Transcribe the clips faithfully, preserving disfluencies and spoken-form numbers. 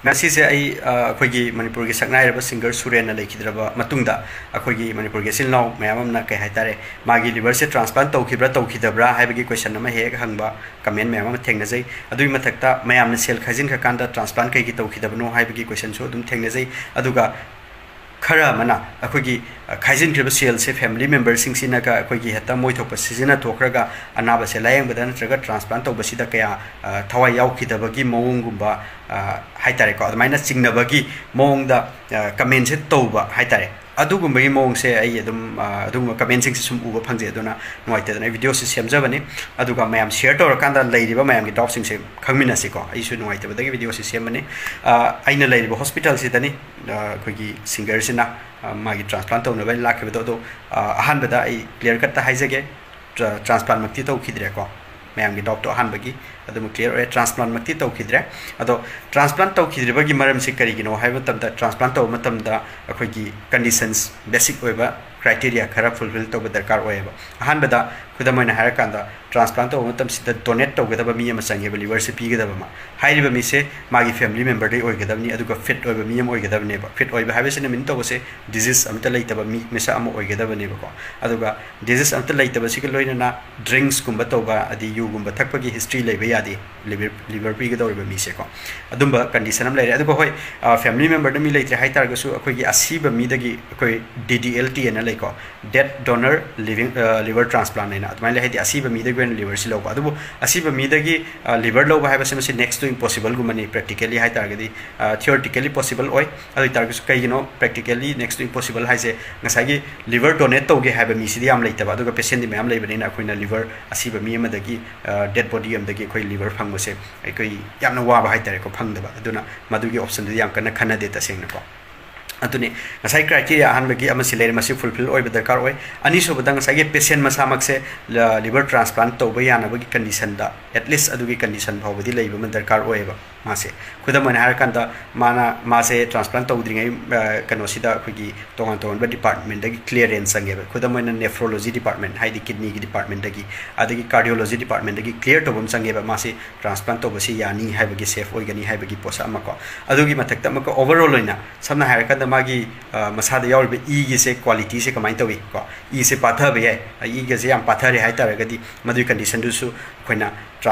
ꯉꯁꯤꯁꯦ ꯑꯩ ꯑ, ꯑꯩꯈꯣꯏꯒꯤ ꯃꯅꯤꯄꯨꯔꯒꯤ ꯁꯛꯅꯥꯏꯔꯕ ꯁꯤꯡꯒꯔ ꯁꯨꯔꯦꯟꯅ ꯂꯩꯈꯤꯗ꯭ꯔꯕ ꯃꯇꯨꯡꯗ, ꯑꯩꯈꯣꯏꯒꯤ ꯃꯅꯤꯄꯨꯔꯒꯤ ꯏꯆꯤꯜ ꯏꯅꯥꯎ ꯃꯌꯥꯝ ꯑꯃꯅ, ꯀꯩ ꯍꯥꯏꯇꯥꯔꯦ, ꯃꯥꯒꯤ ꯂꯤꯚꯔꯁꯦ ꯇ꯭ꯔꯥꯟꯁꯄ꯭ꯂꯥꯟ ꯇꯧꯈꯤꯕ꯭ꯔꯥ ꯇꯧꯈꯤꯗꯕ꯭ꯔꯥ ꯍꯥꯏꯕꯒꯤ ꯀꯣꯏꯁꯟ ꯑꯃ ꯍꯦꯛ ꯍꯦꯛ ꯍꯪꯕ ꯀꯃꯦꯟ ꯃꯌꯥꯝ ꯑꯃ ꯊꯦꯡꯅꯖꯩ꯫ ꯑꯗꯨꯒꯤ ꯃꯊꯛꯇ ꯃꯌꯥꯝꯅ ꯁꯦꯜ ꯈꯥꯏꯖꯤꯟꯈ꯭ꯔꯀꯥꯟꯗ ꯇ꯭ꯔꯥꯟꯁꯄ꯭ꯂꯥꯟ ꯀꯩꯒꯤ ꯇꯧꯈꯤꯗꯕꯅꯣ ꯍꯥꯏꯕꯒꯤ ꯀꯣꯏꯁꯟꯁꯨ ꯑꯗꯨꯝ ꯊꯦꯡꯅꯖꯩ꯫ ꯑꯗꯨꯒ ꯈꯔ ꯑꯃꯅ ꯑꯩꯈꯣꯏꯒꯤ, ꯑ, ꯈꯥꯏꯖꯤꯟꯈ꯭ꯔꯤꯕ ꯁꯦꯜꯁꯦ ꯐꯦꯃꯤꯂꯤ ꯃꯦꯝꯕꯔꯁꯤꯡꯁꯤꯅꯒ ꯑꯩꯈꯣꯏꯒꯤ ꯍꯦꯛꯇ ꯃꯣꯏ ꯊꯣꯛꯄ ꯁꯤꯖꯤꯟꯅꯊꯣꯛꯈ꯭ꯔꯒ ꯑꯅꯥꯕꯁꯦ ꯂꯥꯌꯦꯡꯕꯗ ꯅꯠꯇ꯭ꯔꯒ ꯇ꯭ꯔꯥꯟꯁꯄ꯭ꯂꯥꯟ ꯇꯧꯕꯁꯤꯗ ꯀꯌꯥ, ꯑ, ꯊꯋꯥꯏ ꯌꯥꯎꯈꯤꯗꯕꯒꯤ ꯃꯑꯣꯡꯒꯨꯝꯕ, ꯑ, ꯍꯥꯏꯇꯥꯔꯦꯀꯣ, ꯑꯗꯨꯃꯥꯏꯅ ꯆꯤꯡꯅꯕꯒꯤ ꯃꯑꯣꯡꯗ, ꯑ, ꯀꯃꯦꯟꯁꯦ ꯇꯧꯕ ꯍꯥꯏꯇꯥꯔꯦ꯫ ꯑꯗꯨꯒꯨꯝꯕꯒꯤ ꯃꯑꯣꯡꯁꯦ ꯑꯩ ꯑꯗꯨꯝ, ꯑ, ꯑꯗꯨꯒꯨꯝꯕ ꯀꯃꯦꯟꯁꯤꯡꯁꯦ ꯁꯨꯝ ꯎꯕ ꯐꯪꯖꯩ꯫ ꯑꯗꯨꯅ ꯅꯨꯡꯉꯥꯏꯇꯗꯅ ꯑꯩ ꯚꯤꯗꯤꯑꯣꯁꯤ ꯁꯦꯝꯖꯕꯅꯤ꯫ ꯑꯗꯨꯒ ꯃꯌꯥꯝ ꯁꯤꯌꯔ ꯇꯧꯔꯀꯥꯟꯗ ꯂꯩꯔꯤꯕ ꯃꯌꯥꯝꯒꯤ ꯗꯥꯎꯠꯁꯤꯡꯁꯦ ꯈꯪꯃꯤꯟꯅꯁꯤꯀꯣ꯫ ꯑꯩꯁꯨ ꯅꯨꯡꯉꯥꯏꯇꯕꯗꯒꯤ ꯚꯤꯗꯤꯑꯣꯁꯤ ꯁꯦꯝꯕꯅꯤ꯫ ꯑ, ꯑꯩꯅ ꯂꯩꯔꯤꯕ ꯍꯣꯁꯄꯤꯇꯥꯜꯁꯤꯗꯅꯤ, ꯑ, ꯑꯩꯈꯣꯏꯒꯤ ꯁꯤꯡꯒꯔꯁꯤꯅ, ꯑ, ꯃꯥꯒꯤ ꯇ꯭ꯔꯥꯟꯁꯄ꯭ꯂꯥꯟ ꯇꯧꯅꯕ ꯍꯥꯏꯅ ꯂꯥꯛꯈꯤꯕꯗꯣ꯫ ꯑꯗꯣ, ꯑ, ꯑꯍꯥꯟꯕꯗ ꯑꯩ ꯀ꯭ꯂꯤꯌꯥꯔ ꯀꯠꯇ ꯍꯥꯏꯖꯒꯦ, ꯇ꯭ꯔꯥ-, ꯇ꯭ꯔꯥꯟꯁꯄ꯭ꯂꯥꯟꯃꯛꯇꯤ ꯇꯧꯈꯤꯗ꯭ꯔꯦꯀꯣ꯫ ꯃꯌꯥꯝꯒꯤ ꯗꯥꯎꯠꯇꯣ ꯑꯍꯥꯟꯕꯒꯤ ꯑꯗꯨꯝ ꯀ꯭ꯂꯤꯌꯥꯔ ꯑꯣꯏꯔꯦ, ꯇ꯭ꯔꯥꯟꯁꯄ꯭ꯂꯥꯟꯃꯛꯇꯤ ꯇꯧꯈꯤꯗ꯭ꯔꯦ꯫ ꯑꯗꯣ ꯇ꯭ꯔꯥꯟꯁꯄ꯭ꯂꯥꯟ ꯇꯧꯈꯤꯗ꯭ꯔꯤꯕꯒꯤ ꯃꯔꯝꯁꯤ ꯀꯔꯤꯒꯤꯅꯣ ꯍꯥꯏꯕ ꯃꯇꯝꯗ, ꯇ꯭ꯔꯥꯟꯁꯄ꯭ꯂꯥꯟ ꯇꯧꯕ ꯃꯇꯝꯗ ꯑꯩꯈꯣꯏꯒꯤ ꯀꯟꯗꯤꯁꯟꯁ, ꯕꯦꯁꯤꯛ ꯑꯣꯏꯕ ꯀ꯭ꯔꯥꯏꯇꯦꯔꯤꯌꯥ ꯈꯔ ꯐꯨꯜꯐꯤꯜ ꯇꯧꯕ ꯗꯔꯀꯥꯔ ꯑꯣꯏꯌꯦꯕ꯫ ꯑꯍꯥꯟꯕꯗ, ꯈꯨꯗꯝ ꯑꯣꯏꯅ ꯍꯥꯏꯔꯀꯥꯟꯗ, ꯇ꯭ꯔꯥꯟꯁꯄ꯭ꯂꯥꯟ ꯇꯧꯕ ꯃꯇꯝꯁꯤꯗ ꯗꯣꯅꯦꯠ ꯇꯧꯒꯗꯕ ꯃꯤ ꯑꯃ ꯆꯪꯉꯦꯕ, ꯂꯤꯚꯔꯁꯤ ꯄꯤꯒꯗꯕ ꯑꯃ꯫ ꯍꯥꯏꯔꯤꯕ ꯃꯤꯁꯦ ꯃꯥꯒꯤ ꯐꯦꯃꯤꯂꯤ ꯃꯦꯝꯕꯔꯗꯩ ꯑꯣꯏꯒꯗꯕꯅꯤ, ꯑꯗꯨꯒ ꯐꯤꯠ ꯑꯣꯏꯕ ꯃꯤ ꯑꯃ ꯑꯣꯏꯒꯗꯕꯅꯦꯕ꯫ ꯐꯤꯠ ꯑꯣꯏꯕ ꯍꯥꯏꯕꯁꯤꯅ ꯃꯤꯟ ꯇꯧꯕꯁꯦ ꯗꯤꯖꯤꯁ ꯑꯃꯠꯇ ꯂꯩꯇꯕ ꯃꯤ, ꯃꯤꯁꯛ ꯑꯃ ꯑꯣꯏꯒꯗꯕꯅꯦꯕꯀꯣ꯫ ꯑꯗꯨꯒ ꯗꯤꯖꯤꯁ ꯑꯃꯠꯇ ꯂꯩꯇꯕꯁꯤꯒ ꯂꯣꯏꯅꯅ ꯗ꯭ꯔꯤꯡꯁꯀꯨꯝꯕ ꯇꯧꯕ, ꯑꯗꯩ ꯌꯨꯒꯨꯝꯕ ꯊꯛꯄꯒꯤ ꯍꯤꯁꯇ꯭ꯔꯤ ꯂꯩꯕ ꯌꯥꯗꯦ, ꯂꯤꯚꯔ, ꯂꯤꯚꯔ ꯄꯤꯒꯗꯧꯔꯤꯕ ꯃꯤꯁꯦꯀꯣ꯫ ꯑꯗꯨꯝꯕ ꯀꯟꯗꯤꯁꯟ ꯑꯃ ꯂꯩꯔꯦ꯫ ꯑꯗꯨꯒ ꯍꯣꯏ, ꯐꯦꯃꯤꯂꯤ ꯃꯦꯝꯕꯔꯗ ꯃꯤ ꯂꯩꯇ꯭ꯔꯦ ꯍꯥꯏ ꯇꯥꯔꯒꯁꯨ, ꯑꯩꯈꯣꯏꯒꯤ ꯑꯁꯤꯕ ꯃꯤꯗꯒꯤ ꯑꯩꯈꯣꯏ ꯗꯤ ꯗꯤ ꯑꯦꯜ ꯇꯤ ꯑꯅ ꯂꯩꯀꯣ, date donor living, liver transplant ꯍꯥꯏꯅ, ꯑꯗꯨꯃꯥꯏꯅ ꯂꯩ꯫ ꯍꯥꯏꯗꯤ ꯑꯁꯤꯕ ꯃꯤꯗꯒꯤ ꯑꯣꯏꯅ ꯂꯤꯚꯔꯁꯤ ꯂꯧꯕ꯫ ꯑꯗꯨꯕꯨ ꯑꯁꯤꯕ ꯃꯤꯗꯒꯤ ꯂꯤꯚꯔ ꯂꯧꯕ ꯍꯥꯏꯕꯁꯤ ꯃꯁꯤ ꯅꯦꯛꯁ ꯇꯨ ꯏꯝꯄꯣꯁꯤꯕꯜꯒꯨꯝꯕꯅꯤ꯫ ꯄ꯭ꯔꯦꯛꯇꯤꯀꯦꯂꯤ ꯍꯥꯏ ꯇꯥꯔꯒꯗꯤ, ꯊꯤꯑꯣꯔꯤꯇꯤꯀꯦꯂꯤ ꯄꯣꯁꯤꯕꯜ ꯑꯣꯏ꯫ ꯑꯗꯨ ꯑꯣꯏ ꯇꯥꯔꯒꯁꯨ ꯀꯩꯒꯤꯅꯣ ꯄ꯭ꯔꯦꯛꯇꯤꯀꯦꯂꯤ ꯅꯦꯛꯁ ꯇꯨ ꯏꯝꯄꯣꯁꯤꯕꯜ ꯍꯥꯏꯁꯦ? ꯉꯁꯥꯏꯒꯤ ꯂꯤꯚꯔ ꯗꯣꯅꯦꯠ ꯇꯧꯒꯦ ꯍꯥꯏꯕ ꯃꯤꯁꯤꯗꯤ ꯌꯥꯝ ꯂꯩꯇꯕ, ꯑꯗꯨꯒ ꯄꯦꯁꯦꯟꯗꯤ ꯃꯌꯥꯝ ꯂꯩꯕꯅꯤꯅ ꯑꯩꯈꯣꯏꯅ ꯂꯤꯚꯔ ꯑꯁꯤꯕ ꯃꯤ ꯑꯃꯗꯒꯤ, ꯗꯦꯠ ꯕꯣꯗꯤ ꯑꯃꯗꯒꯤ ꯑꯩꯈꯣꯏ ꯂꯤꯚꯔ ꯐꯪꯕꯁꯦ ꯑꯩꯈꯣꯏ ꯌꯥꯝꯅ ꯋꯥꯕ ꯍꯥꯏ ꯇꯥꯔꯦꯀꯣ, ꯐꯪꯗꯕ꯫ ꯑꯗꯨꯅ ꯃꯗꯨꯒꯤ ꯑꯣꯞꯁꯟꯗꯨꯗꯤ ꯌꯥꯝ ꯀꯟꯅ ꯈꯟꯅꯗꯦ ꯇꯁꯦꯡꯅꯀꯣ꯫ ꯑꯗꯨꯅꯤ, ꯉꯁꯥꯏ ꯀ꯭ꯔꯥꯏꯇꯦꯔꯤꯌꯥ ꯑꯍꯥꯟꯕꯒꯤ ꯑꯃꯁꯤ ꯂꯩꯔꯦ, ꯃꯁꯤ ꯐꯨꯜꯐꯤꯜ ꯑꯣꯏꯕ ꯗꯔꯀꯥꯔ ꯑꯣꯏ꯫ ꯑꯅꯤꯁꯨꯕꯗ, ꯉꯁꯥꯏꯒꯤ ꯄꯦꯁꯦꯟ ꯃꯁꯥꯃꯛꯁꯦ ꯂꯤꯚꯔ ꯇ꯭ꯔꯥꯟꯁꯄ꯭ꯂꯥꯟ ꯇꯧꯕ ꯌꯥꯅꯕꯒꯤ ꯀꯟꯗꯤꯁꯟꯗ, ꯑꯦꯠꯂꯤꯁ ꯑꯗꯨꯒꯤ ꯀꯟꯗꯤꯁꯟ ꯐꯥꯎꯕꯗꯤ ꯂꯩꯕ ꯑꯃ ꯗꯔꯀꯥꯔ ꯑꯣꯏꯌꯦꯕ꯫ ꯃꯥꯁꯦ꯫ ꯈꯨꯗꯝ ꯑꯣꯏꯅ ꯍꯥꯏꯔꯀꯥꯟꯗ, ꯃꯥꯅ ꯃꯥꯁꯦ ꯇ꯭ꯔꯥꯟꯁꯄ꯭ꯂꯥꯟ ꯇꯧꯗ꯭ꯔꯤꯉꯩ ꯀꯩꯅꯣꯁꯤꯗ ꯑꯩꯈꯣꯏꯒꯤ ꯇꯣꯉꯥꯟ ꯇꯣꯉꯥꯟꯕ ꯗꯤꯄꯥꯔꯠꯃꯦꯟꯗꯒꯤ ꯀ꯭ꯂꯤꯌꯔꯦꯟꯁ ꯆꯪꯉꯦꯕ꯫ ꯈꯨꯗꯝ ꯑꯣꯏꯅ ꯅꯦꯐ꯭ꯔꯣꯂꯣꯖꯤ ꯗꯤꯄꯥꯔꯠꯃꯦꯟ, ꯍꯥꯏꯗꯤ ꯀꯤꯗꯅꯤꯒꯤ ꯗꯤꯄꯥꯔꯠꯃꯦꯟꯗꯒꯤ, ꯑꯗꯒꯤ ꯀꯥꯔꯗꯤꯑꯣꯂꯣꯖꯤ ꯗꯤꯄꯥꯔꯠꯃꯦꯟꯗꯒꯤ ꯀ꯭ꯂꯤꯌꯔ ꯇꯧꯕ ꯑꯃ ꯆꯪꯉꯦꯕ꯫ ꯃꯥꯁꯤ ꯇ꯭ꯔꯥꯟꯁꯄ꯭ꯂꯥꯟ ꯇꯧꯕꯁꯤ ꯌꯥꯅꯤ ꯍꯥꯏꯕꯒꯤ, ꯁꯦꯐ ꯑꯣꯏꯒꯅꯤ ꯍꯥꯏꯕꯒꯤ ꯄꯣꯠꯁꯛ ꯑꯃ ꯀꯣ꯫ ꯑꯗꯨꯒꯤ ꯃꯊꯛꯇ ꯑꯃꯨꯛꯀ ꯑꯣꯚꯔꯑꯣꯜ ꯑꯣꯏꯅ, ꯁꯝꯅ ꯍꯥꯏꯔꯀꯥꯟꯗ, ꯃꯥꯒꯤ ꯃꯁꯥꯗ ꯌꯥꯎꯔꯤꯕ ꯏꯒꯤꯁꯦ ꯀ꯭ꯋꯥꯂꯤꯇꯤꯁꯦ ꯀꯃꯥꯏꯅ ꯇꯧꯏ ꯀꯣ, ꯏꯁꯦ ꯄꯥꯊꯕ ꯌꯥꯏ, ꯏꯒꯁꯦ ꯌꯥꯝ ꯄꯥꯊꯔꯦ ꯍꯥꯏꯇꯥꯔꯒꯗꯤ, ꯃꯗꯨꯒꯤ ꯀꯟꯗꯤꯁꯟꯗꯨꯁꯨ ꯑꯩꯈꯣꯏꯅ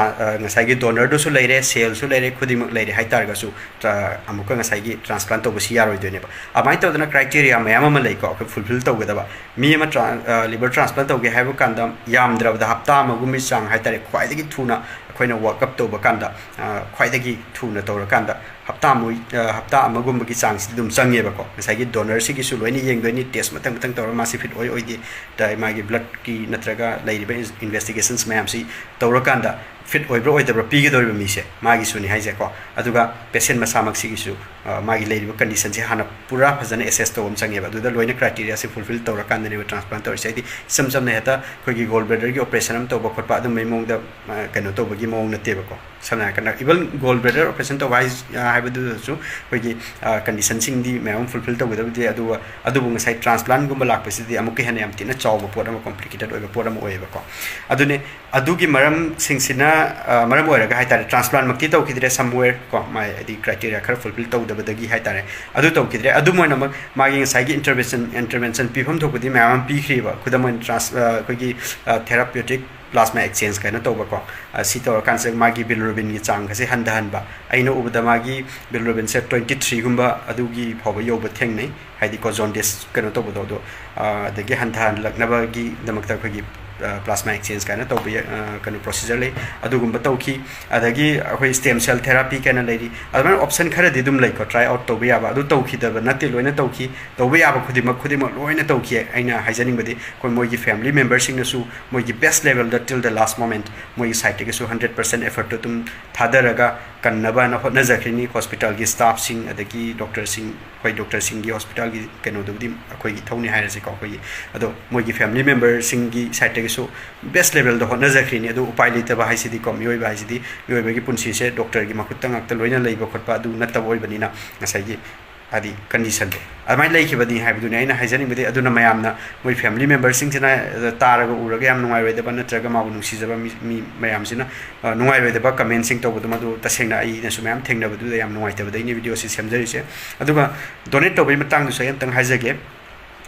ꯉꯁꯥꯏꯒꯤ ꯗꯣꯅꯔꯗꯨꯁꯨ ꯂꯩꯔꯦ, ꯁꯦꯜꯁꯨ ꯂꯩꯔꯦ, ꯈꯨꯗꯤꯡꯃꯛ ꯂꯩꯔꯦ ꯍꯥꯏꯇꯥꯔꯒꯁꯨ, ꯑꯃꯨꯛꯀ ꯉꯁꯥꯏꯒꯤ ꯇ꯭ꯔꯥꯟꯁꯄ꯭ꯂꯥꯟ ꯇꯧꯕꯁꯤ ꯌꯥꯔꯣꯏꯗꯣꯏꯅꯦꯕ꯫ ꯑꯗꯨꯃꯥꯏꯅ ꯇꯧꯗꯅ ꯀ꯭ꯔꯥꯏꯇꯦꯔꯤꯌꯥ ꯃꯌꯥꯝ ꯑꯃ ꯂꯩꯀꯣ, ꯑꯩꯈꯣꯏ ꯐꯨꯜꯐꯤꯜ ꯇꯧꯒꯗꯕ꯫ ꯃꯤ ꯑꯃ ꯇ꯭ꯔꯥꯟ ꯂꯤꯚꯔ ꯇ꯭ꯔꯥꯟꯁꯄ꯭ꯂꯥꯟ ꯇꯧꯒꯦ ꯍꯥꯏꯕ ꯀꯥꯟꯗ, ꯌꯥꯝꯗ꯭ꯔꯕꯗ ꯍꯞꯇꯥ ꯑꯃꯒꯨꯝꯕꯒꯤ ꯆꯥꯡ ꯍꯥꯏꯇꯥꯔꯦ, ꯈ꯭ꯋꯥꯏꯗꯒꯤ ꯊꯨꯅ ꯑꯩꯈꯣꯏꯅ ꯋꯥꯔꯛꯑꯞ ꯇꯧꯕ ꯀꯥꯟꯗ, ꯈ꯭ꯋꯥꯏꯗꯒꯤ ꯊꯨꯅ ꯇꯧꯔꯀꯥꯟꯗ ꯍꯞꯇꯥ ꯑꯃ, ꯍꯞꯇꯥ ꯑꯃꯒꯨꯝꯕꯒꯤ ꯆꯥꯡꯁꯤꯗꯤ ꯑꯗꯨꯝ ꯆꯪꯉꯦꯕꯀꯣ꯫ ꯉꯁꯥꯏꯒꯤ ꯗꯣꯅꯔꯁꯤꯒꯤꯁꯨ ꯂꯣꯏꯅ ꯌꯦꯡꯗꯣꯏꯅꯤ, ꯇꯦꯁ ꯃꯊꯪ ꯃꯊꯪ ꯇꯧꯔꯒ ꯃꯥꯁꯤ ꯐꯤꯠ ꯑꯣꯏ ꯑꯣꯏꯗꯦ, ꯃꯥꯒꯤ ꯕ꯭ꯂꯠꯀꯤ ꯅꯠꯇ꯭ꯔꯒ ꯂꯩꯔꯤꯕ ꯏꯟꯚꯦꯁꯇꯤꯒꯦꯁꯟꯁ ꯃꯌꯥꯝꯁꯤ ꯇꯧꯔꯀꯥꯟꯗ, ꯐꯤꯠ ꯑꯣꯏꯕ꯭ꯔꯥ ꯑꯣꯏꯗꯕ꯭ꯔꯥ ꯄꯤꯒꯗꯧꯔꯤꯕ ꯃꯤꯁꯦ ꯃꯥꯒꯤꯁꯨꯅꯤ ꯍꯥꯏꯁꯦꯀꯣ꯫ ꯑꯗꯨꯒ ꯄꯦꯁꯦꯟ ꯃꯁꯥꯃꯛꯁꯤꯒꯤꯁꯨ ꯃꯥꯒꯤ ꯂꯩꯔꯤꯕ ꯀꯟꯗꯤꯁꯟꯁꯦ ꯍꯥꯟꯅ ꯄꯨꯔꯥ ꯐꯖꯅ ꯑꯦꯁꯦꯁ ꯇꯧꯕ ꯑꯃ ꯆꯪꯉꯦꯕ꯫ ꯑꯗꯨꯗ ꯂꯣꯏꯅ ꯀ꯭ꯔꯥꯏꯇꯦꯔꯤꯌꯥꯁꯦ ꯐꯨꯜꯐꯤꯜ ꯇꯧꯔꯀꯥꯟꯗꯅꯦꯕ ꯇ꯭ꯔꯥꯟꯁꯄ꯭ꯂꯥꯟ ꯇꯧꯔꯤꯁꯦ꯫ ꯍꯥꯏꯗꯤ, ꯏꯆꯝ ꯆꯝꯅ ꯍꯦꯛꯇ ꯑꯩꯈꯣꯏꯒꯤ ꯒꯣꯜ ꯕ꯭ꯂꯦꯗꯔꯒꯤ ꯑꯣꯄꯔꯦꯁꯟ ꯑꯃ ꯇꯧꯕ ꯈꯣꯠꯄ ꯑꯗꯨꯝꯕꯒꯤ ꯃꯑꯣꯡꯗ ꯀꯩꯅꯣ ꯇꯧꯕꯒꯤ ꯃꯑꯣꯡ ꯅꯠꯇꯦꯕꯀꯣ꯫ ꯁꯝꯅ ꯍꯥꯏꯔꯀꯥꯟꯗ, ꯏꯚꯟ ꯒꯣꯜ ꯕ꯭ꯂꯦꯗꯔ ꯑꯣꯄꯔꯦꯁꯟ ꯇꯧꯕ ꯍꯥꯏꯕꯗꯨꯗꯁꯨ ꯑꯩꯈꯣꯏꯒꯤ ꯀꯟꯗꯤꯁꯟꯁꯤꯡꯗꯤ ꯃꯌꯥꯝ ꯑꯃ ꯐꯨꯜꯐꯤꯜ ꯇꯧꯒꯗꯕꯗꯤ, ꯑꯗꯨꯒ ꯑꯗꯨꯕꯨ ꯉꯁꯥꯏ ꯇ꯭ꯔꯥꯟꯁꯄ꯭ꯂꯥꯟꯒꯨꯝꯕ ꯂꯥꯛꯄꯁꯤꯗꯤ ꯑꯃꯨꯛꯀ ꯍꯦꯟꯅ ꯌꯥꯝ ꯊꯤꯅ ꯆꯥꯎꯕ ꯄꯣꯠ ꯑꯃ, ꯀꯣꯝꯄ꯭ꯂꯤꯀꯦꯇꯦꯠ ꯑꯣꯏꯕ ꯄꯣꯠ ꯑꯃ ꯑꯣꯏꯌꯦꯕꯀꯣ꯫ ꯑꯗꯨꯅꯦ, ꯑꯗꯨꯒꯤ ꯃꯔꯝꯁꯤꯡꯁꯤꯅ ꯃꯔꯝ ꯑꯣꯏꯔꯒ ꯍꯥꯏꯇꯥꯔꯦ, ꯇ꯭ꯔꯥꯟꯁꯄ꯭ꯂꯥꯟꯃꯛꯇꯤ ꯇꯧꯈꯤꯗ꯭ꯔꯦ, ꯁꯝꯋꯦꯌꯔ ꯀꯣ, ꯃꯥꯏ ꯍꯥꯏꯗꯤ ꯀ꯭ꯔꯥꯏꯇꯦꯔꯤꯌꯥ ꯈꯔ ꯐꯨꯜꯐꯤꯜ ꯇꯧꯗꯕꯗꯒꯤ ꯍꯥꯏꯇꯥꯔꯦ, ꯑꯗꯨ ꯇꯧꯈꯤꯗ꯭ꯔꯦ꯫ ꯑꯗꯨꯝ ꯑꯣꯏꯅꯃꯛ ꯃꯥꯒꯤ ꯉꯁꯥꯏꯒꯤ ꯏꯟꯇꯔꯚꯦꯟꯁꯟ ꯏꯟꯇꯔꯚꯦꯟꯁꯟ ꯄꯤꯐꯝ ꯊꯣꯛꯄꯗꯤ ꯃꯌꯥꯝ ꯑꯃ ꯄꯤꯈ꯭ꯔꯤꯕ꯫ ꯈꯨꯗꯝ ꯑꯣꯏꯅ, ꯇ꯭ꯔꯥꯟꯁ ꯑꯩꯈꯣꯏꯒꯤ ꯊꯦꯔꯥꯄ꯭ꯌꯨꯇꯤꯛ ꯄ꯭ꯂꯥꯁꯃꯥ ꯑꯦꯛꯁꯆꯦꯟꯖ ꯀꯥꯏꯅ ꯇꯧꯕꯀꯣ꯫ ꯁꯤ ꯇꯧꯔꯀꯥꯟꯁꯤꯗ ꯃꯥꯒꯤ ꯕꯤꯂꯤꯔꯨꯕꯤꯟꯒꯤ ꯆꯥꯡꯒꯁꯦ ꯍꯟꯊꯍꯟꯕ꯫ ꯑꯩꯅ ꯎꯕꯗ ꯃꯥꯒꯤ ꯕꯤꯂꯤꯔꯨꯕꯤꯟꯁꯦ ꯇ꯭ꯋꯦꯟꯇꯤ ꯊ꯭ꯔꯤꯒꯨꯝꯕ ꯑꯗꯨꯒꯤ ꯐꯥꯎꯕ ꯌꯧꯕ ꯊꯦꯡꯅꯩ, ꯍꯥꯏꯗꯤ ꯀꯣ, ꯖꯣꯟꯗꯤꯁ ꯀꯩꯅꯣ ꯇꯧꯕꯗꯣ꯫ ꯑꯗꯣ ꯑꯗꯒꯤ ꯍꯟꯊꯍꯜꯂꯛꯅꯕꯒꯤꯗꯃꯛꯇ ꯑꯩꯈꯣꯏꯒꯤ ꯄ꯭ꯂꯥꯁꯃꯥ ꯑꯦꯛꯁꯆꯦꯟꯖ ꯀꯥꯏꯅ ꯇꯧꯕ ꯀꯩꯅꯣ ꯄ꯭ꯔꯣꯁꯤꯖꯔ ꯂꯩ, ꯑꯗꯨꯒꯨꯝꯕ ꯇꯧꯈꯤ꯫ ꯑꯗꯒꯤ ꯑꯩꯈꯣꯏ ꯁ꯭ꯇꯦꯝ ꯁꯦꯜ ꯊꯦꯔꯥꯄꯤ ꯀꯥꯏꯅ ꯂꯩꯔꯤ꯫ ꯑꯗꯨꯃꯥꯏꯅ ꯑꯣꯞꯁꯟ ꯈꯔꯗꯤ ꯑꯗꯨꯝ ꯂꯩꯀꯣ, ꯇ꯭ꯔꯥꯏ ꯑꯥꯎꯠ ꯇꯧꯕ ꯌꯥꯕ꯫ ꯑꯗꯨ ꯇꯧꯈꯤꯗꯕ ꯅꯠꯇꯦ, ꯂꯣꯏꯅ ꯇꯧꯈꯤ꯫ ꯇꯧꯕ ꯌꯥꯕ ꯈꯨꯗꯤꯡꯃꯛ, ꯈꯨꯗꯤꯡꯃꯛ ꯂꯣꯏꯅ ꯇꯧꯈꯤ꯫ ꯑꯩꯅ ꯍꯥꯏꯖꯅꯤꯡꯕꯗꯤ, ꯑꯩꯈꯣꯏ ꯃꯣꯏꯒꯤ ꯐꯦꯃꯤꯂꯤ ꯃꯦꯝꯕꯔꯁꯤꯡꯅꯁꯨ ꯃꯣꯏꯒꯤ ꯕꯦꯁ ꯂꯦꯚꯦꯜꯗ, till the last moment, ꯃꯣꯏꯒꯤ ꯁꯥꯏꯠꯇꯒꯤꯁꯨ ꯍꯟꯗ꯭ꯔꯦꯠ ꯄꯥꯔꯁꯦꯟ ꯑꯦꯐꯔꯠꯇꯨ ꯑꯗꯨꯝ ꯊꯥꯗꯔꯒ, ꯀꯟꯅꯕꯅ ꯍꯣꯠꯅꯖꯈ꯭ꯔꯤꯅꯤ꯫ ꯍꯣꯁꯄꯤꯇꯥꯜꯒꯤ ꯁ꯭ꯇꯥꯐꯁꯤꯡ, ꯑꯗꯒꯤ ꯗꯣꯛꯇꯔꯁꯤꯡ, ꯑꯩꯈꯣꯏ ꯗꯣꯛꯇꯔꯁꯤꯡꯒꯤ ꯍꯣꯁꯄꯤꯇꯥꯜꯒꯤ ꯀꯩꯅꯣꯗꯨꯕꯨꯗꯤ ꯑꯩꯈꯣꯏꯒꯤ ꯏꯊꯧꯅꯤ ꯍꯥꯏꯔꯁꯤꯀꯣ, ꯑꯩꯈꯣꯏꯒꯤ, ꯑꯗꯣ ꯃꯣꯏꯒꯤ ꯐꯦꯃꯤꯂꯤ ꯃꯦꯝꯕꯔꯁꯤꯡꯒꯤ ꯁꯥꯏꯠꯇꯒꯤꯁꯨ ꯕꯦꯁ ꯂꯦꯚꯦꯜꯗ ꯍꯣꯠꯅꯖꯈ꯭ꯔꯤꯅꯤ꯫ ꯑꯗꯨ ꯎꯄꯥꯏ ꯂꯩꯇꯕ ꯍꯥꯏꯁꯤꯗꯤꯀꯣ, ꯃꯤꯑꯣꯏꯕ ꯍꯥꯏꯁꯤꯗꯤ, ꯃꯤꯑꯣꯏꯕꯒꯤ ꯄꯨꯟꯁꯤꯁꯦ ꯗꯣꯛꯇꯔꯒꯤ ꯃꯈꯨꯠꯇ ꯉꯥꯛꯇ ꯂꯣꯏꯅ ꯂꯩꯕ ꯈꯣꯠꯄ ꯑꯗꯨ ꯅꯠꯇꯕ ꯑꯣꯏꯕꯅꯤꯅ, ꯉꯁꯥꯏꯒꯤ ꯍꯥꯏꯗꯤ ꯀꯟꯗꯤꯁꯟꯗꯣ ꯑꯗꯨꯃꯥꯏꯅ ꯂꯩꯈꯤꯕꯅꯤ ꯍꯥꯏꯕꯗꯨꯅꯤ ꯑꯩꯅ ꯍꯥꯏꯖꯅꯤꯡꯕꯗꯤ꯫ ꯑꯗꯨꯅ ꯃꯌꯥꯝꯅ, ꯃꯣꯏ ꯐꯦꯃꯤꯂꯤ ꯃꯦꯝꯕꯔꯁꯤꯡꯁꯤꯅ ꯇꯥꯔꯒ ꯎꯔꯒ ꯌꯥꯝ ꯅꯨꯡꯉꯥꯏꯔꯣꯏꯗꯕ, ꯅꯠꯇ꯭ꯔꯒ ꯃꯥꯕꯨ ꯅꯨꯡꯁꯤꯖꯕ ꯃꯤ, ꯃꯤ ꯃꯌꯥꯝꯁꯤꯅ, ꯑ, ꯅꯨꯡꯉꯥꯏꯔꯣꯏꯗꯕ ꯀꯃꯦꯟꯁꯤꯡ ꯇꯧꯕꯗꯣ, ꯃꯗꯨ ꯇꯁꯦꯡꯅ ꯑꯩꯅꯁꯨ ꯃꯌꯥꯝ ꯊꯦꯡꯅꯕꯗꯨꯗ ꯌꯥꯝ ꯅꯨꯡꯉꯥꯏꯇꯕꯗꯩꯅꯦ ꯚꯤꯗꯤꯑꯣꯁꯤ ꯁꯦꯝꯖꯔꯤꯁꯦ꯫ ꯑꯗꯨꯒ ꯗꯣꯅꯦꯠ ꯇꯧꯕꯒꯤ ꯃꯇꯥꯡꯗꯁꯨ ꯑꯩ ꯑꯝꯇꯪ ꯍꯥꯏꯖꯒꯦ꯫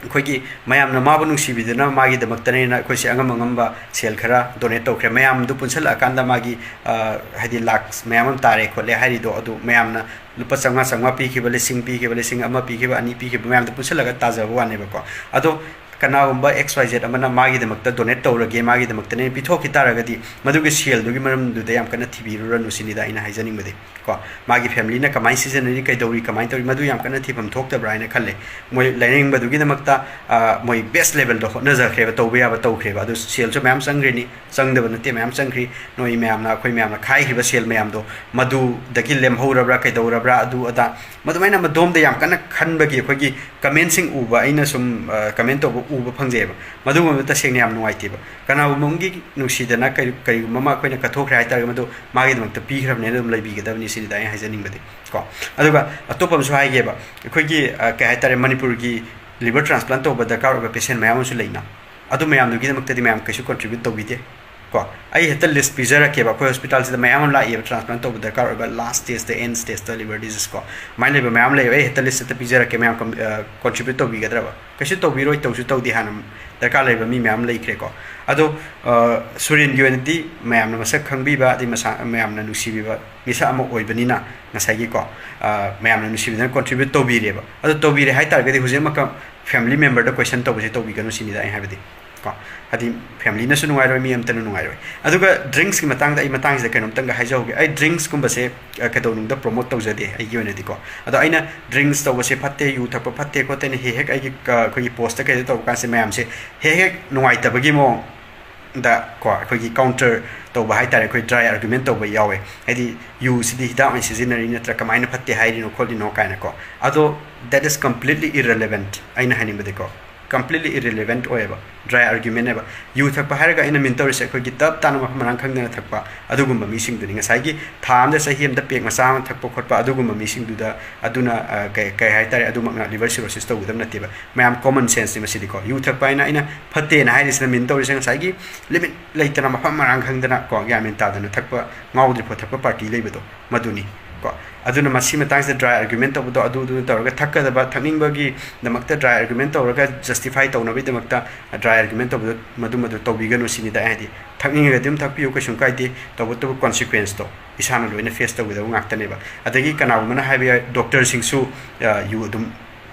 ꯑꯩꯈꯣꯏꯒꯤ ꯃꯌꯥꯝꯅ ꯃꯥꯕꯨ ꯅꯨꯡꯁꯤꯕꯤꯗꯨꯅ ꯃꯥꯒꯤꯗꯃꯛꯇꯅꯦꯅ ꯑꯩꯈꯣꯏꯁꯦ ꯑꯉꯝ ꯑꯉꯝꯕ ꯁꯦꯜ ꯈꯔ ꯗꯣꯅꯦꯠ ꯇꯧꯈ꯭ꯔꯦ꯫ ꯃꯌꯥꯝꯗꯨ ꯄꯨꯟꯁꯤꯜꯂꯛꯑꯀꯥꯟꯗ ꯃꯥꯒꯤ, ꯑ, ꯍꯥꯏꯗꯤ ꯂꯥꯛꯁ ꯃꯌꯥꯝ ꯑꯃ ꯇꯥꯔꯦ ꯈꯣꯠꯂꯦ ꯍꯥꯏꯔꯤꯗꯣ, ꯑꯗꯨ ꯃꯌꯥꯝꯅ ꯂꯨꯄꯥ ꯆꯥꯝꯃꯉꯥ, ꯆꯥꯝꯃꯉꯥ ꯄꯤꯈꯤꯕ, ꯂꯤꯁꯤꯡ ꯄꯤꯈꯤꯕ, ꯂꯤꯁꯤꯡ ꯑꯃ ꯄꯤꯈꯤꯕ, ꯑꯅꯤ ꯄꯤꯈꯤꯕ ꯃꯌꯥꯝꯗꯣ ꯄꯨꯟꯁꯤꯜꯂꯒ ꯇꯥꯖꯕ ꯋꯥꯅꯦꯕꯀꯣ꯫ ꯑꯗꯣ ꯀꯅꯥꯒꯨꯝꯕ ꯑꯦꯛꯁ ꯋꯥꯏ ꯖꯦꯠ ꯑꯃꯅ ꯃꯥꯒꯤꯗꯃꯛꯇ ꯗꯣꯅꯦꯠ ꯇꯧꯔꯒꯦ, ꯃꯥꯒꯤꯗꯃꯛꯇꯅꯦ ꯄꯤꯊꯣꯛꯈꯤ ꯇꯥꯔꯒꯗꯤ, ꯃꯗꯨꯒꯤ ꯁꯦꯜꯗꯨꯒꯤ ꯃꯔꯝꯗꯨꯗ ꯌꯥꯝ ꯀꯟꯅ ꯊꯤꯕꯤꯔꯨꯔꯅꯨ ꯁꯤꯅꯤꯗ ꯑꯩꯅ ꯍꯥꯏꯖꯅꯤꯡꯕꯗꯤ꯫ ꯀꯣ, ꯃꯥꯒꯤ ꯐꯦꯃꯤꯂꯤꯅ ꯀꯃꯥꯏꯅ ꯁꯤꯖꯤꯟꯅꯔꯤ, ꯀꯩꯗꯧꯔꯤ, ꯀꯃꯥꯏꯅ ꯇꯧꯔꯤ, ꯃꯗꯨ ꯌꯥꯝ ꯀꯟꯅ ꯊꯤꯐꯝ ꯊꯣꯛꯇꯕ꯭ꯔꯥ ꯍꯥꯏꯅ ꯈꯜꯂꯦ꯫ ꯃꯣꯏ ꯂꯥꯏꯌꯦꯡꯕꯗꯨꯒꯤꯗꯃꯛꯇ, ꯑ, ꯃꯣꯏ ꯕꯦꯁ ꯂꯦꯚꯦꯜꯗ ꯍꯣꯠꯅꯖꯈ꯭ꯔꯦꯕ, ꯇꯧꯕ ꯌꯥꯕ ꯇꯧꯈ꯭ꯔꯦꯕ꯫ ꯑꯗꯨ ꯁꯦꯜꯁꯨ ꯃꯌꯥꯝ ꯆꯪꯈ꯭ꯔꯤꯅꯤ, ꯆꯪꯗꯕ ꯅꯠꯇꯦ, ꯃꯌꯥꯝ ꯆꯪꯈ꯭ꯔꯤ꯫ ꯅꯣꯏ ꯃꯌꯥꯝꯅ, ꯑꯩꯈꯣꯏ ꯃꯌꯥꯝꯅ ꯈꯥꯏꯈꯤꯕ ꯁꯦꯜ ꯃꯌꯥꯝꯗꯣ ꯃꯗꯨꯗꯒꯤ ꯂꯦꯝꯍꯧꯔꯕ꯭ꯔꯥ, ꯀꯩꯗꯧꯔꯕ꯭ꯔꯥ, ꯑꯗꯨ ꯑꯗꯥ, ꯃꯗꯨꯃꯥꯏꯅ ꯃꯗꯣꯝꯗ ꯌꯥꯝ ꯀꯟꯅ ꯈꯟꯕꯒꯤ ꯑꯩꯈꯣꯏꯒꯤ ꯀꯃꯦꯟꯁꯤꯡ ꯎꯕ, ꯑꯩꯅ ꯁꯨꯝ, ꯑ, ꯀꯃꯦꯟ ꯇꯧꯕ ꯎꯕ ꯐꯪꯖꯩꯑꯕ꯫ ꯃꯗꯨꯒꯨꯝꯕꯗꯨ ꯇꯁꯦꯡꯅ ꯌꯥꯝ ꯅꯨꯡꯉꯥꯏꯇꯦꯕ꯫ ꯀꯅꯥꯒꯨꯝꯕ ꯑꯃꯒꯤ ꯅꯨꯡꯁꯤꯗꯅ ꯀꯔꯤ-, ꯀꯔꯤꯒꯨꯝꯕ ꯑꯃ ꯑꯩꯈꯣꯏꯅ ꯀꯠꯊꯣꯛꯈ꯭ꯔꯦ ꯍꯥꯏ ꯇꯥꯔꯒꯗꯤ, ꯃꯗꯨ ꯃꯥꯒꯤꯗꯃꯛꯇ ꯄꯤꯈ꯭ꯔꯕꯅꯦꯅ ꯑꯗꯨꯝ ꯂꯩꯕꯤꯒꯗꯕꯅꯤ ꯁꯤꯅꯤꯗ ꯑꯩꯅ ꯍꯥꯏꯖꯅꯤꯡꯕꯗꯤ꯫ ꯀꯣ, ꯑꯗꯨꯒ ꯑꯇꯣꯞꯄ ꯑꯃꯁꯨ ꯍꯥꯏꯒꯦꯕ, ꯑꯩꯈꯣꯏꯒꯤ, ꯑ, ꯀꯩ ꯍꯥꯏꯇꯥꯔꯦ, ꯃꯅꯤꯄꯨꯔꯒꯤ ꯂꯤꯚꯔ ꯇ꯭ꯔꯥꯟꯁꯄ꯭ꯂꯥꯟ ꯇꯧꯕ ꯗꯔꯀꯥꯔ ꯑꯣꯏꯕ ꯄꯦꯁꯦꯟ ꯃꯌꯥꯝ ꯑꯃꯁꯨ ꯂꯩꯅ, ꯑꯗꯨ ꯃꯌꯥꯝꯗꯨꯒꯤꯗꯃꯛꯇꯗꯤ ꯃꯌꯥꯝ ꯀꯩꯁꯨ ꯀꯟꯇ꯭ꯔꯤꯕ꯭ꯌꯨꯠ ꯇꯧꯕꯤꯗꯦ꯫ ꯀꯣ, ꯑꯩ ꯍꯦꯛꯇ ꯂꯤꯁ ꯄꯤꯖꯔꯛꯀꯦꯕ꯫ ꯑꯩꯈꯣꯏ ꯍꯣꯁꯄꯤꯇꯥꯜꯁꯤꯗ ꯃꯌꯥꯝ ꯑꯃ ꯂꯥꯛꯏꯕ ꯇ꯭ꯔꯥꯟꯁꯄ꯭ꯂꯥꯟ ꯇꯧꯕ ꯗꯔꯀꯥꯔ ꯑꯣꯏꯕ, ꯂꯥꯁ ꯁ꯭ꯇꯦꯖꯇ, ꯑꯦꯟ ꯁ꯭ꯇꯦꯖꯇ ꯂꯤꯚꯔ ꯗꯤꯖꯤꯁ ꯀꯣ, ꯑꯗꯨꯃꯥꯏꯅ ꯂꯩꯕ ꯃꯌꯥꯝ ꯂꯩꯕ꯫ ꯑꯩ ꯍꯦꯛꯇ ꯂꯤꯁ ꯍꯦꯛꯇ ꯄꯤꯖꯔꯛꯀꯦ, ꯃꯌꯥꯝ ꯀꯝ-, ꯑ, ꯀꯟꯇ꯭ꯔꯤꯕ꯭ꯌꯨꯠ ꯇꯧꯕꯤꯒꯗ꯭ꯔꯕ? ꯀꯩꯁꯨ ꯇꯧꯕꯤꯔꯣꯏ, ꯇꯧꯁꯨ ꯇꯧꯗꯦ, ꯍꯥꯟꯅ ꯗꯔꯀꯥꯔ ꯂꯩꯕ ꯃꯤ ꯃꯌꯥꯝ ꯂꯩꯈ꯭ꯔꯦꯀꯣ꯫ ꯑꯗꯣ, ꯑ, ꯁꯨꯔꯦꯟꯒꯤ ꯑꯣꯏꯅꯗꯤ ꯃꯌꯥꯝꯅ ꯃꯁꯛ ꯈꯪꯕꯤꯕ, ꯑꯗꯩ ꯃꯁꯥ, ꯃꯌꯥꯝꯅ ꯅꯨꯡꯁꯤꯕꯤꯕ ꯃꯤꯁꯛ ꯑꯃ ꯑꯣꯏꯕꯅꯤꯅ, ꯉꯁꯥꯏꯒꯤꯀꯣ, ꯑ, ꯃꯌꯥꯝꯅ ꯅꯨꯡꯁꯤꯕꯤꯗꯅ ꯀꯟꯇ꯭ꯔꯤꯕ꯭ꯌꯨꯠ ꯇꯧꯕꯤꯔꯦꯕ꯫ ꯑꯗꯣ ꯇꯧꯕꯤꯔꯦ ꯍꯥꯏ ꯇꯥꯔꯒꯗꯤ ꯍꯧꯖꯤꯛꯃꯛꯀ ꯐꯦꯃꯤꯂꯤ ꯃꯦꯝꯕꯔꯗ ꯀꯣꯏꯁꯟ ꯇꯧꯕꯁꯦ ꯇꯧꯕꯤꯒꯅꯨ ꯁꯤꯅꯤꯗ ꯑꯩ ꯍꯥꯏꯕꯗꯤ꯫ ꯀꯣ, ꯍꯥꯏꯗꯤ ꯐꯦꯃꯤꯂꯤꯅꯁꯨ ꯅꯨꯡꯉꯥꯏꯔꯣꯏ, ꯃꯤ ꯑꯝꯇꯅ ꯅꯨꯡꯉꯥꯏꯔꯣꯏ꯫ ꯑꯗꯨꯒ ꯗ꯭ꯔꯤꯡꯁꯀꯤ ꯃꯇꯥꯡꯗ ꯑꯩ ꯃꯇꯥꯡꯁꯤꯗ ꯀꯩꯅꯣꯝꯇꯪꯒ ꯍꯥꯏꯖꯍꯧꯒꯦ꯫ ꯑꯩ ꯗ꯭ꯔꯤꯡꯁꯀꯨꯝꯕꯁꯦ, ꯑ, ꯀꯩꯗꯧꯅꯨꯡꯗ ꯄ꯭ꯔꯣꯃꯣꯠ ꯇꯧꯖꯗꯦ ꯑꯩꯒꯤ ꯑꯣꯏꯅꯗꯤꯀꯣ꯫ ꯑꯗꯣ ꯑꯩꯅ ꯗ꯭ꯔꯤꯡꯁ ꯇꯧꯕꯁꯦ ꯐꯠꯇꯦ, ꯌꯨ ꯊꯛꯄ ꯐꯠꯇꯦ ꯈꯣꯠꯇꯦꯅ ꯍꯦꯛ ꯍꯦꯛ ꯑꯩꯒꯤ, ꯑ, ꯑꯩꯈꯣꯏꯒꯤ ꯄꯣꯁꯇ ꯀꯩꯗ ꯇꯧꯕ ꯀꯥꯟꯁꯦ ꯃꯌꯥꯝꯁꯦ ꯍꯦꯛ ꯍꯦꯛ ꯅꯨꯡꯉꯥꯏꯇꯕꯒꯤ ꯃꯑꯣꯡ, ꯗ ꯀꯣ ꯑꯩꯈꯣꯏꯒꯤ ꯀꯥꯎꯟꯇꯔ ꯇꯧꯕ ꯍꯥꯏ ꯇꯥꯔꯦ, ꯑꯩꯈꯣꯏ ꯗ꯭ꯔꯥꯏ ꯑꯥꯔꯒꯨꯃꯦꯟ ꯇꯧꯕ ꯌꯥꯎꯋꯦ꯫ ꯍꯥꯏꯗꯤ ꯌꯨꯁꯤꯗꯤ ꯍꯤꯗꯥꯛ ꯑꯣꯏꯅ ꯁꯤꯖꯤꯟꯅꯔꯤ ꯅꯠꯇ꯭ꯔꯥ, ꯀꯃꯥꯏꯅ ꯐꯠꯇꯦ ꯍꯥꯏꯔꯤꯅꯣ ꯈꯣꯠꯂꯤꯅꯣ ꯀꯥꯏꯅꯀꯣ꯫ ꯑꯗꯣ that is completely irrelevant, ꯑꯩꯅ ꯍꯥꯏꯅꯤꯡꯕꯗꯤꯀꯣ, completely irrelevant ꯑꯣꯏꯌꯦꯕ, ꯗ꯭ꯔꯥꯏ ꯑꯥꯔꯒꯨꯃꯦꯟꯅꯦꯕ꯫ ꯌꯨ ꯊꯛꯄ ꯍꯥꯏꯔꯒ ꯑꯩꯅ ꯃꯤꯟ ꯇꯧꯔꯤꯁꯦ ꯑꯩꯈꯣꯏꯒꯤ ꯇꯞ ꯇꯥꯅ ꯃꯐꯝ ꯃꯔꯥꯡ ꯈꯪꯗꯅ ꯊꯛꯄ ꯑꯗꯨꯒꯨꯝꯕ ꯃꯤꯁꯤꯡꯗꯨꯅꯤ꯫ ꯉꯁꯥꯏꯒꯤ ꯊꯥ ꯑꯃꯗ ꯆꯍꯤ ꯑꯃꯗ ꯄꯦꯛ ꯃꯆꯥ ꯑꯃ ꯊꯛꯄ ꯈꯣꯠꯄ ꯑꯗꯨꯒꯨꯝꯕ ꯃꯤꯁꯤꯡꯗꯨꯗ ꯑꯗꯨꯅ, ꯑ, ꯀꯩ, ꯀꯩ ꯍꯥꯏ ꯇꯥꯔꯦ, ꯑꯗꯨꯃꯛꯅ ꯂꯤꯚꯔ ꯁꯤꯔꯣꯁꯤꯁ ꯇꯧꯒꯗꯕ ꯅꯠꯇꯦꯕ꯫ ꯃꯌꯥꯝ ꯀꯣꯃꯟ ꯁꯦꯟꯁꯅꯤ ꯃꯁꯤꯗꯤꯀꯣ꯫ ꯌꯨ ꯊꯛꯄ ꯍꯥꯏꯅ ꯑꯩꯅ ꯐꯠꯇꯦꯅ ꯍꯥꯏꯔꯤꯁꯤꯅ ꯃꯤꯟ ꯇꯧꯔꯤꯁꯦ ꯉꯁꯥꯏꯒꯤ ꯂꯤꯃꯤꯠ ꯂꯩꯇꯅ ꯃꯐꯝ ꯃꯔꯥꯡ ꯈꯪꯗꯅ ꯀꯣ, ꯒ꯭ꯌꯥꯟ ꯃꯦꯟ ꯇꯥꯗꯅ ꯊꯛꯄ, ꯉꯥꯎꯗ꯭ꯔꯤꯐꯥꯎ ꯊꯛꯄ ꯄꯥꯔꯇꯤ ꯂꯩꯕꯗꯣ ꯃꯗꯨꯅꯤ ꯀꯣ꯫ ꯑꯗꯨꯅ ꯃꯁꯤ ꯃꯇꯥꯡꯁꯤꯗ ꯗ꯭ꯔꯥꯏ ꯑꯥꯔꯒꯨꯃꯦꯟ ꯇꯧꯕꯗꯣ ꯑꯗꯨꯗꯨꯅ ꯇꯧꯔꯒ ꯊꯛꯀꯗꯕ, ꯊꯛꯅꯤꯡꯕꯒꯤꯗꯃꯛꯇ ꯗ꯭ꯔꯥꯏ ꯑꯥꯔꯒꯨꯃꯦꯟ ꯇꯧꯔꯒ ꯖꯁꯇꯤꯐꯥꯏ ꯇꯧꯅꯕꯒꯤꯗꯃꯛꯇ ꯗ꯭ꯔꯥꯏ ꯑꯥꯔꯒꯨꯃꯦꯟ ꯇꯧꯕꯗꯣ ꯃꯗꯨ ꯃꯗꯨ ꯇꯧꯕꯤꯒꯅꯨ ꯁꯤꯅꯤꯗ꯫ ꯍꯥꯏꯗꯤ ꯊꯛꯅꯤꯡꯉꯒꯗꯤ ꯑꯗꯨꯝ ꯊꯛꯄꯤꯌꯨ, ꯀꯩꯁꯨꯝ ꯀꯥꯏꯗꯦ, ꯇꯧꯕꯇꯕꯨ ꯀꯣꯟꯁꯤꯀ꯭ꯋꯦꯟꯁꯇꯣ ꯏꯁꯥꯅ ꯂꯣꯏꯅ ꯐꯦꯁ ꯇꯧꯒꯗꯕ ꯉꯥꯛꯇꯅꯦꯕ꯫ ꯑꯗꯒꯤ ꯀꯅꯥꯒꯨꯝꯕꯅ ꯍꯥꯏꯕ ꯌꯥꯏ, ꯗꯣꯛꯇꯔꯁꯤꯡꯁꯨ, ꯑ, ꯌꯨ ꯑꯗꯨꯝ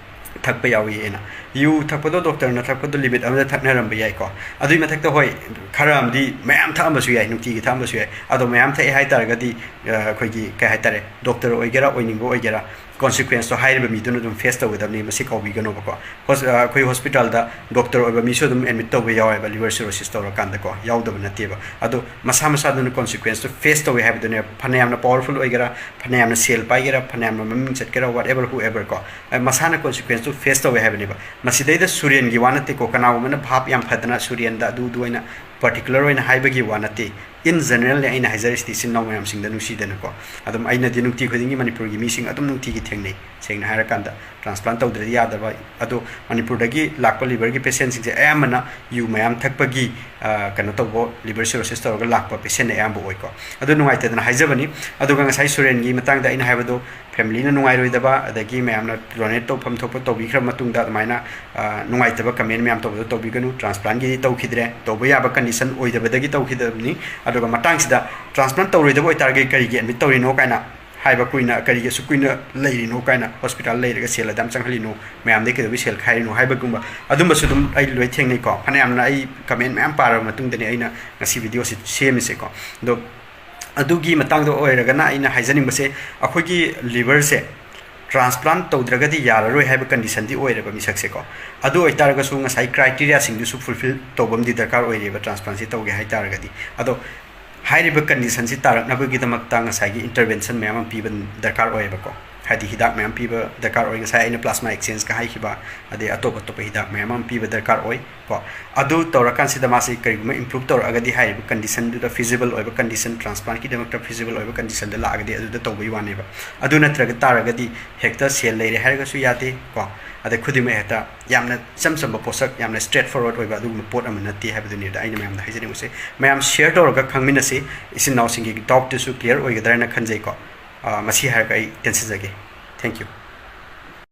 ꯊꯛꯄ ꯌꯥꯎꯏ ꯍꯥꯏꯅ꯫ ꯌꯨ ꯊꯛꯄꯗꯣ ꯗꯣꯛꯇꯔꯅ ꯊꯛꯄꯗꯣ ꯂꯤꯃꯤꯠ ꯑꯃꯗ ꯊꯛꯅꯔꯝꯕ ꯌꯥꯏꯀꯣ꯫ ꯑꯗꯨꯒꯤ ꯃꯊꯛꯇ ꯍꯣꯏ, ꯈꯔ ꯑꯃꯗꯤ ꯃꯌꯥꯝ ꯊꯛꯑꯝꯕꯁꯨ ꯌꯥꯏ, ꯅꯨꯡꯇꯤꯒꯤ ꯊꯛꯑꯝꯕꯁꯨ ꯌꯥꯏ꯫ ꯑꯗꯣ ꯃꯌꯥꯝ ꯊꯛꯑꯦ ꯍꯥꯏ ꯇꯥꯔꯒꯗꯤ, ꯑ, ꯑꯩꯈꯣꯏꯒꯤ ꯀꯩ ꯍꯥꯏ ꯇꯥꯔꯦ, ꯗꯣꯛꯇꯔ ꯑꯣꯏꯒꯦꯔꯥ ꯑꯣꯏꯅꯤꯡꯕ ꯑꯣꯏꯒꯦꯔꯥ, ꯀꯣꯟꯁꯤꯀ꯭ꯋꯦꯟꯁꯇꯣ ꯍꯥꯏꯔꯤꯕ ꯃꯤꯗꯨꯅ ꯑꯗꯨꯝ ꯐꯦꯁ ꯇꯧꯒꯗꯕꯅꯤ, ꯃꯁꯤ ꯀꯥꯎꯕꯤꯒꯅꯣꯕꯀꯣ꯫ ꯍꯣꯁ-, ꯑ, ꯑꯩꯈꯣꯏ ꯍꯣꯁꯄꯤꯇꯥꯜꯗ ꯗꯣꯛꯇꯔ ꯑꯣꯏꯕ ꯃꯤꯁꯨ ꯑꯗꯨꯝ ꯑꯦꯗꯃꯤꯠ ꯇꯧꯕ ꯌꯥꯎꯋꯦꯕ, ꯂꯤꯚꯔ ꯁꯤꯔꯣꯁꯤꯁ ꯇꯧꯔꯀꯥꯟꯗꯀꯣ, ꯌꯥꯎꯗꯕ ꯅꯠꯇꯦꯕ꯫ ꯑꯗꯣ ꯃꯁꯥ ꯃꯁꯥꯗꯨꯅ ꯀꯣꯟꯁꯤꯀ꯭ꯋꯦꯟꯁꯇꯣ ꯐꯦꯁ ꯇꯧꯋꯦ ꯍꯥꯏꯕꯗꯨꯅꯦ꯫ ꯐꯅꯌꯥꯝꯅ ꯄꯥꯋꯔꯐꯨꯜ ꯑꯣꯏꯒꯦꯔꯥ, ꯐꯅꯌꯥꯝꯅ ꯁꯦꯜ ꯄꯥꯏꯒꯦꯔꯥ, ꯐꯅꯌꯥꯝꯅ ꯃꯃꯤꯡ ꯆꯠꯀꯦꯔꯥ, whatever, whoever ꯀꯣ, ꯑ, ꯃꯁꯥꯅ ꯀꯣꯟꯁꯤꯀ꯭ꯋꯦꯟꯁꯇꯨ ꯐꯦꯁ ꯇꯧꯋꯦ ꯍꯥꯏꯕꯅꯦꯕ꯫ ꯃꯁꯤꯗꯩꯗ ꯁꯨꯔꯦꯟꯒꯤ ꯋꯥ ꯅꯠꯇꯦꯀꯣ, ꯀꯅꯥꯒꯨꯝꯕꯅ ꯚꯥꯞ ꯌꯥꯝ ꯐꯗꯅ ꯁꯨꯔꯦꯟꯗ ꯑꯗꯨꯗꯨ ꯑꯣꯏꯅ ꯄꯥꯔꯇꯤꯀꯨꯂꯔ ꯑꯣꯏꯅ ꯍꯥꯏꯕꯒꯤ ꯋꯥ ꯅꯠꯇꯦ꯫ ꯏꯟ ꯖꯦꯅꯔꯦꯜꯅꯦ ꯑꯩꯅ ꯍꯥꯏꯖꯔꯤꯁꯤꯗꯤ, ꯏꯆꯤꯟ ꯏꯅꯥꯎ ꯃꯌꯥꯝꯁꯤꯡꯗ ꯅꯨꯡꯁꯤꯗꯅꯀꯣ꯫ ꯑꯗꯨꯝ ꯑꯩꯅꯗꯤ ꯅꯨꯡꯇꯤ ꯈꯨꯗꯤꯡꯒꯤ ꯃꯅꯤꯄꯨꯔꯒꯤ ꯃꯤꯁꯤꯡ ꯑꯗꯨꯝ ꯅꯨꯡꯇꯤꯒꯤ ꯊꯦꯡꯅꯩ, ꯁꯦꯡꯅ ꯍꯥꯏꯔꯀꯥꯟꯗ꯫ ꯇ꯭ꯔꯥꯟꯁꯄ꯭ꯂꯥꯟ ꯇꯧꯗ꯭ꯔꯗꯤ ꯌꯥꯗꯕ꯫ ꯑꯗꯣ ꯃꯅꯤꯄꯨꯔꯗꯒꯤ ꯂꯥꯛꯄ ꯂꯤꯚꯔꯒꯤ ꯄꯦꯁꯦꯟꯁꯤꯡꯁꯦ ꯑꯌꯥꯝꯕꯅ ꯌꯨ ꯃꯌꯥꯝ ꯊꯛꯄꯒꯤ, ꯑ, ꯀꯩꯅꯣ ꯇꯧꯕ, ꯂꯤꯚꯔ ꯁꯤꯔꯣꯁꯤꯁ ꯇꯧꯔꯒ ꯂꯥꯛꯄ ꯄꯦꯁꯦꯟ ꯑꯌꯥꯝꯕ ꯑꯣꯏꯀꯣ꯫ ꯑꯗꯨ ꯅꯨꯡꯉꯥꯏꯇꯗꯅ ꯍꯥꯏꯖꯕꯅꯤ꯫ ꯑꯗꯨꯒ ꯉꯁꯥꯏ ꯁꯨꯔꯦꯟꯒꯤ ꯃꯇꯥꯡꯗ ꯑꯩꯅ ꯍꯥꯏꯕꯗꯣ, ꯐꯦꯃꯤꯂꯤꯅ ꯅꯨꯡꯉꯥꯏꯔꯣꯏꯗꯕ, ꯑꯗꯒꯤ ꯃꯌꯥꯝꯅ ꯗꯣꯅꯦꯠ ꯇꯧꯐꯝ ꯊꯣꯛꯄ ꯇꯧꯕꯤꯈ꯭ꯔꯕ ꯃꯇꯨꯡꯗ ꯑꯗꯨꯃꯥꯏꯅ, ꯑ, ꯅꯨꯡꯉꯥꯏꯇꯕ ꯀꯃꯦꯟ ꯃꯌꯥꯝ ꯇꯧꯕꯗꯣ ꯇꯧꯕꯤꯒꯅꯨ꯫ ꯇ꯭ꯔꯥꯟꯁꯄ꯭ꯂꯥꯟꯒꯤꯗꯤ ꯇꯧꯈꯤꯗ꯭ꯔꯦ, ꯇꯧꯕ ꯌꯥꯕ ꯀꯟꯗꯤꯁꯟ ꯑꯣꯏꯗꯕꯗꯒꯤ ꯇꯧꯈꯤꯗꯕꯅꯤ꯫ ꯑꯗꯨꯒ ꯃꯇꯥꯡꯁꯤꯗ ꯇ꯭ꯔꯥꯟꯁꯄ꯭ꯂꯥꯟ ꯇꯧꯔꯣꯏꯗꯕ ꯑꯣꯏꯇꯥꯔꯒꯗꯤ ꯀꯔꯤꯒꯤ ꯑꯦꯗꯃꯤꯠ ꯇꯧꯔꯤꯅꯣ ꯀꯥꯏꯅ ꯍꯥꯏꯕ, ꯀꯨꯏꯅ, ꯀꯔꯤꯒꯤ ꯑꯁꯨꯛ ꯀꯨꯏꯅ ꯂꯩꯔꯤꯅꯣ ꯀꯥꯏꯅ, ꯍꯣꯁꯄꯤꯇꯥꯜ ꯂꯩꯔꯒ ꯁꯦꯜ ꯑꯗꯨꯝ ꯆꯪꯍꯜꯂꯤꯅꯣ, ꯃꯌꯥꯝꯗꯒꯤ ꯀꯩꯗꯧꯕꯒꯤ ꯁꯦꯜ ꯈꯥꯏꯔꯤꯅꯣ ꯍꯥꯏꯕꯒꯨꯝꯕ ꯑꯗꯨꯝꯕꯁꯨ ꯑꯗꯨꯝ ꯑꯩ ꯂꯣꯏ ꯊꯦꯡꯅꯩꯀꯣ꯫ ꯐꯅꯌꯥꯝꯅ ꯑꯩ ꯀꯃꯦꯟ ꯃꯌꯥꯝ ꯄꯥꯔꯕ ꯃꯇꯨꯡꯗꯅꯦ ꯑꯩꯅ ꯉꯁꯤ ꯚꯤꯗꯤꯑꯣꯁꯤ ꯁꯦꯝꯃꯤꯁꯦꯀꯣ꯫ ꯑꯗꯣ ꯑꯗꯨꯒꯤ ꯃꯇꯥꯡꯗ ꯑꯣꯏꯔꯒꯅ ꯑꯩꯅ ꯍꯥꯏꯖꯅꯤꯡꯕꯁꯦ, ꯑꯩꯈꯣꯏꯒꯤ ꯂꯤꯚꯔꯁꯦ ꯇ꯭ꯔꯥꯟꯁꯄ꯭ꯂꯥꯟ ꯇꯧꯗ꯭ꯔꯒꯗꯤ ꯌꯥꯔꯔꯣꯏ ꯍꯥꯏꯕ ꯀꯟꯗꯤꯁꯟꯗꯤ ꯑꯣꯏꯔꯦꯕ ꯃꯤꯁꯛꯁꯦꯀꯣ꯫ ꯑꯗꯨ ꯑꯣꯏꯇꯥꯔꯒꯁꯨ ꯉꯁꯥꯏ ꯀ꯭ꯔꯥꯏꯇꯦꯔꯤꯌꯥꯁꯤꯡꯗꯨꯁꯨ ꯐꯨꯜꯐꯤꯜ ꯇꯧꯕ ꯑꯃꯗꯤ ꯗꯔꯀꯥꯔ ꯑꯣꯏꯔꯤꯕ ꯇ꯭ꯔꯥꯟꯁꯄ꯭ꯂꯥꯟꯁꯤ ꯇꯧꯒꯦ ꯍꯥꯏ ꯇꯥꯔꯒꯗꯤ꯫ ꯑꯗꯣ ꯍꯥꯏꯔꯤꯕ ꯀꯟꯗꯤꯁꯟꯁꯤ ꯇꯥꯔꯛꯅꯕꯒꯤꯗꯃꯛꯇ ꯉꯁꯥꯏꯒꯤ ꯏꯟꯇꯔꯚꯦꯟꯁꯟ ꯃꯌꯥꯝ ꯑꯃ ꯄꯤꯕ ꯗꯔꯀꯥꯔ ꯑꯣꯏꯌꯦꯕꯀꯣ꯫ ꯍꯥꯏꯗꯤ ꯍꯤꯗꯥꯛ ꯃꯌꯥꯝ ꯄꯤꯕ ꯗꯔꯀꯥꯔ ꯑꯣꯏ, ꯉꯁꯥꯏ ꯑꯩꯅ ꯄ꯭ꯂꯥꯁꯃꯥ ꯑꯦꯛꯁꯆꯦꯟꯖꯀ ꯍꯥꯏꯈꯤꯕ, ꯑꯗꯩ ꯑꯇꯣꯞ ꯑꯇꯣꯞꯄ ꯍꯤꯗꯥꯛ ꯃꯌꯥꯝ ꯑꯃ ꯄꯤꯕ ꯗꯔꯀꯥꯔ ꯑꯣꯏ ꯀꯣ꯫ ꯑꯗꯨ ꯇꯧꯔꯀꯥꯟꯁꯤꯗ ꯃꯥꯁꯤ ꯀꯔꯤꯒꯨꯝꯕ ꯏꯝꯄ꯭ꯔꯨꯞ ꯇꯧꯔꯛꯑꯒꯗꯤ, ꯍꯥꯏꯔꯤꯕ ꯀꯟꯗꯤꯁꯟꯗꯨꯗ ꯐꯤꯖꯤꯕꯜ ꯑꯣꯏꯕ ꯀꯟꯗꯤꯁꯟ, ꯇ꯭ꯔꯥꯟꯁꯄ꯭ꯂꯥꯟꯠꯀꯤꯗꯃꯛꯇ ꯐꯤꯖꯤꯕꯜ ꯑꯣꯏꯕ ꯀꯟꯗꯤꯁꯟꯗ ꯂꯥꯛꯑꯒꯗꯤ ꯑꯗꯨꯗ ꯇꯧꯕꯒꯤ ꯋꯥꯅꯦꯕ꯫ ꯑꯗꯨ ꯅꯠꯇ꯭ꯔꯒ ꯇꯥꯔꯒꯗꯤ ꯍꯦꯛꯇ ꯁꯦꯜ ꯂꯩꯔꯦ ꯍꯥꯏꯔꯒꯁꯨ ꯌꯥꯗꯦ ꯀꯣ꯫ ꯑꯗꯩ ꯈꯨꯗꯤꯡꯃꯛ ꯍꯦꯛꯇ ꯌꯥꯝꯅ ꯏꯆꯝ ꯆꯝꯕ ꯄꯣꯠꯁꯛ, ꯌꯥꯝꯅ ꯁ꯭ꯇ꯭ꯔꯦꯠ ꯐꯣꯔꯋꯥꯔꯗ ꯑꯣꯏꯕ ꯑꯗꯨꯒꯨꯝꯕ ꯄꯣꯠ ꯑꯃ ꯅꯠꯇꯦ ꯍꯥꯏꯕꯗꯨꯅꯤꯗ ꯑꯩꯅ ꯃꯌꯥꯝꯗ ꯍꯥꯏꯖꯅꯤꯡꯕꯁꯦ꯫ ꯃꯌꯥꯝ ꯁꯤꯌꯔ ꯇꯧꯔꯒ ꯈꯪꯃꯤꯟꯅꯁꯤ꯫ ꯏꯆꯤꯟ ꯏꯅꯥꯎꯁꯤꯡꯒꯤ ꯗꯥꯎꯠꯇꯨꯁꯨ ꯀ꯭ꯂꯤꯌꯥꯔ ꯑꯣꯏꯒꯗ꯭ꯔꯥ ꯍꯥꯏꯅ ꯈꯟꯖꯩꯀꯣ꯫ ꯑꯥ, ꯃꯁꯤ ꯍꯥꯏꯔꯒ ꯑꯩ ꯇꯦꯟꯁꯤꯟꯖꯒꯦ꯫ Thank you꯫